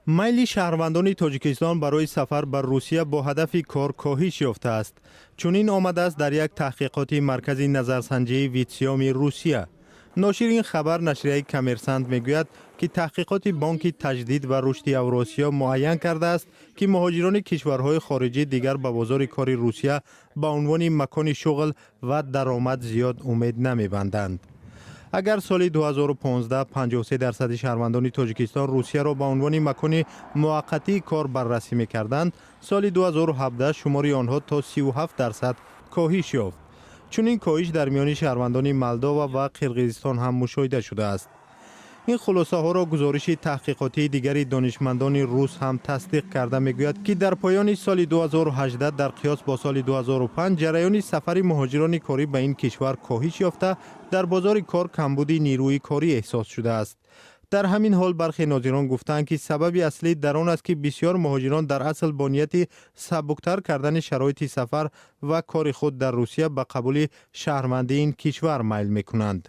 Майли шаҳрвандони Тоҷикистон барои сафар ба Русия бо ҳадафи кор коҳиш ёфтааст. Чунин омадааст дар як таҳқиқоти Маркази назарсанҷии Витсиоми Русия. Ношири ин хабар, нашрияи «Коммерсант», мегӯяд, ки таҳқиқоти Бонки таҷдид ва рушди Авросиё муайян кардааст, ки муҳоҷирони кишварҳои хориҷӣ дигар ба бозори кори Русия ба унвони макони шуғл ва даромад зиёд умед намебанданд. Агар соли 2015 53% шаҳрвандони Тоҷикистон Русияро ба унвони макони муваққатии кор баррасӣ мекарданд, соли 2017 шумори онҳо то 37% коҳиш ёфт. Чунин коҳиш дар миёни шаҳрвандони Молдова ва Қирғизистон ҳам мушоҳида шудааст. Ин хулосаҳоро гузориши таҳқиқотии дигари донишмандони рус ҳам тасдиқ карда, мегӯяд, ки дар поёни соли 2018 дар қиёс бо соли 2005 ҷараёни сафари муҳоҷирони корӣ ба ин кишвар коҳиш ёфта, дар бозори кор камбуди нирӯи корӣ эҳсос шудааст. Дар ҳамин ҳол бархе нозирон гуфтаанд, ки сабаби аслӣ дар он аст, ки бисёр муҳоҷирон дар асл бо нияти сабуктар кардани шароити сафар ва кори худ дар Русия ба қабули шаҳрвандии ин кишвар майл мекунанд.